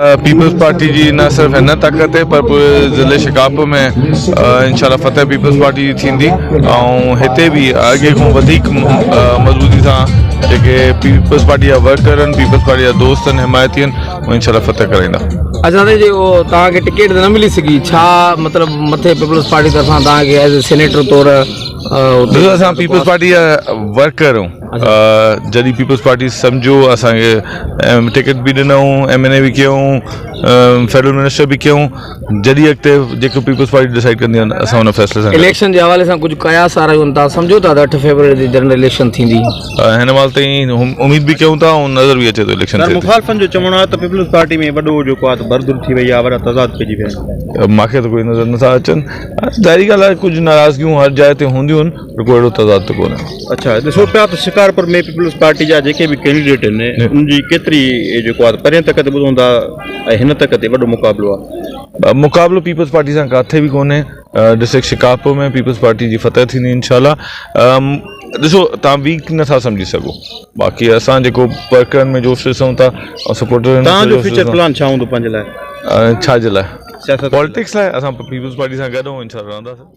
Peoples party جي نه صرف هن تڪ تي پر پوري ضلعي شڪارپور ۾ انشاء الله فتح پيپلز پارٽي جي ٿيندي ۽ هتي به اڳي کان وڌيڪ مضبوطي سان جيڪي پيپلز پارٽي جا ورڪر آهن پيپلز پارٽي جا دوست آهن حمايتي آهن اهي انشاء الله فتح ڪرائيندا. اچا سائين جي توهان کي ٽڪيٽ ته نه ملي سگهي ڇا مطلب مٿي پيپلز پارٽي طرفان توهان کي ايز اي سينيٽر طور ڏسو اسان پيپلز پارٽي جا ورڪر آهيون جڏهن پيپلز پارٽي سمجهيو اسان کي ٽڪيٽ به ڏنائون ايم اين اي به ڪيائون فيڊرل منسٽر به ڪيائون جڏهن اڳتي جيڪو پيپلز پارٽي ڊسائيڊ ڪندي اسان ان فيصلي سان اليڪشن جي حوالي سان ڪجهه قياس آرايون تان سمجهو ٿا ته 8 فيبروري تي جنرل اليڪشن ٿيندي هن مهل تائين اميد به ڪيون ٿا ۽ نظر به اچي ٿو اليڪشن ٿئي مخالفن جو چوڻ آهي ته پيپلز پارٽي ۾ وڏو جيڪو آهي ته ڀرڌر ٿي وئي آهي وڏا تضاد پئجي ويا آهن ماکي ته ڪوئي نظر نٿا اچن ظاهري ڳالهه آهي ڪجهه ناراضگيون هر جاء تي هونديون آهن پر ڪو اهڙو تضاد ته ڪونهي. اڇا ڏسو پيا ته شڪارپور ۾ پيپلز پارٽي جا جيڪي به ڪينڊيڊيٽ آهن انهن جي ڪيتري جيڪو آهي پرين تڪ تي ٻڌون ٿا ۽ هن تڪ تي وڏو مقابلو آهي. مقابلو پيپلز پارٽي سان ڪاٿي به ڪونهي ڊسٽرڪٽ شڪارپور ۾ پيپلز پارٽي جي فتح ٿيندي انشاء الله ڏسو تان ويڪ نٿا سمجهي سگهو باقي اسان جيڪو ورڪرن ۾ جوش ڏسون ٿا ۽ سپورٽرن ۾ تان جو فيوچر پلان ڇا هوندو پنهنجي لاء ڇا جي لاء پالٽڪس لاء اسان پيپلز پارٽي سان گڏ آهيون انشاء الله رهنداسين.